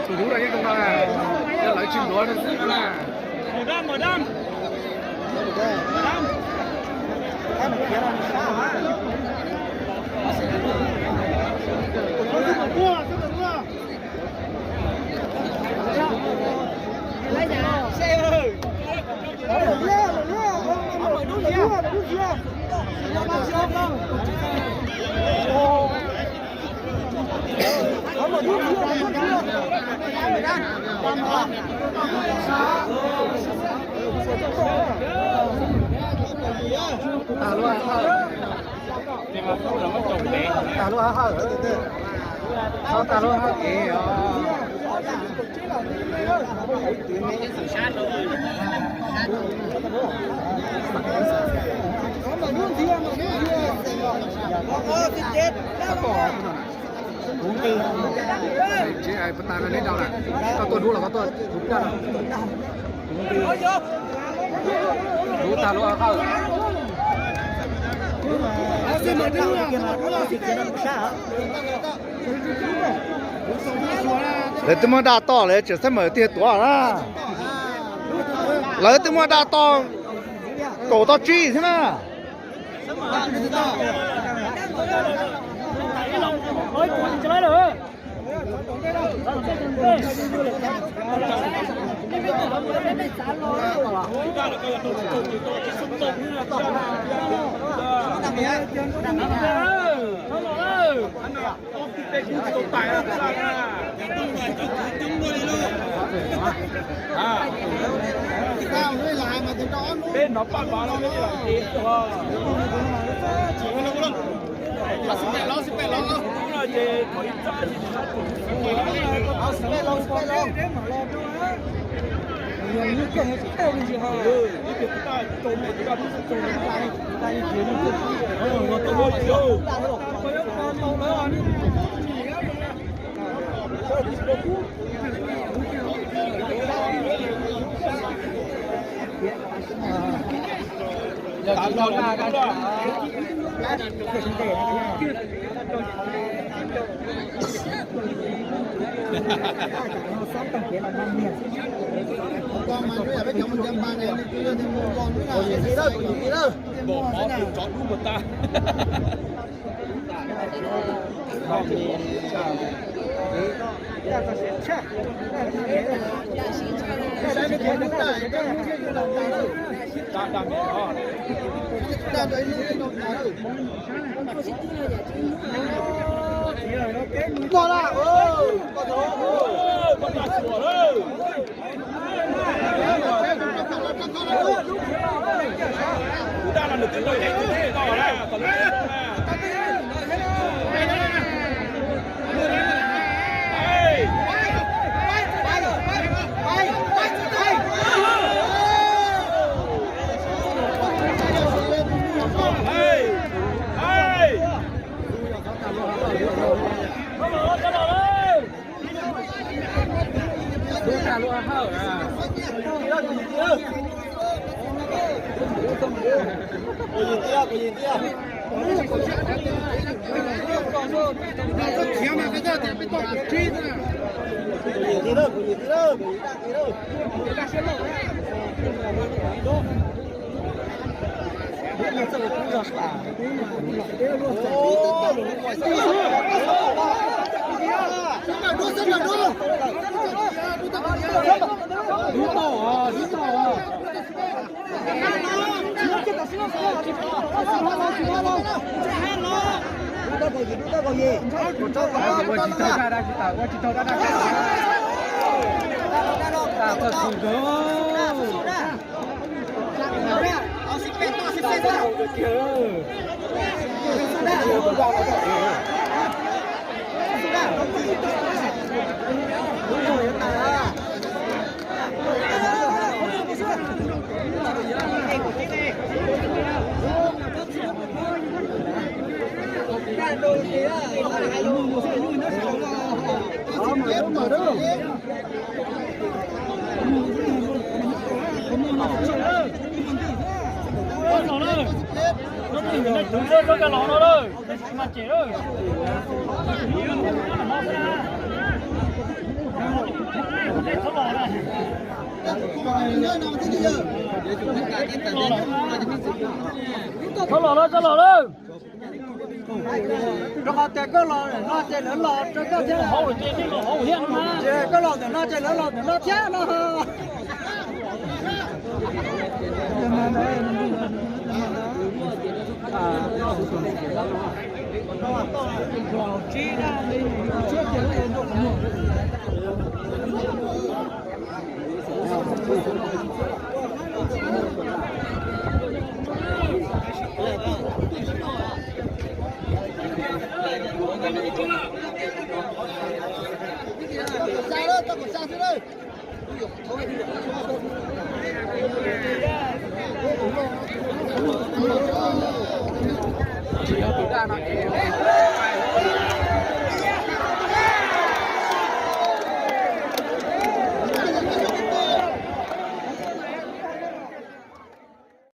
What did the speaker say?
Tus dub no yeej zoo no, yog lawv tsis ntuav no xwb na. Tag lub hawm, tag lub hawm, tag lub hawm kev os. Tsis tas neb dau na, koj tuaj dub los koj tuaj dub plab. Dub tag lub hawm. Lawv twb muab daj toj lawv tseem xab mawm tiag tuav na. Lawv twb muab daj toj kaum tau tsib thiab na. Txhob los lawm, txhob los lawm. Rau qhov tias koj los ntawm no ces lawv los rau koj thiab. Ces koj los ntawm no ces lawv los ntawm no thiab no.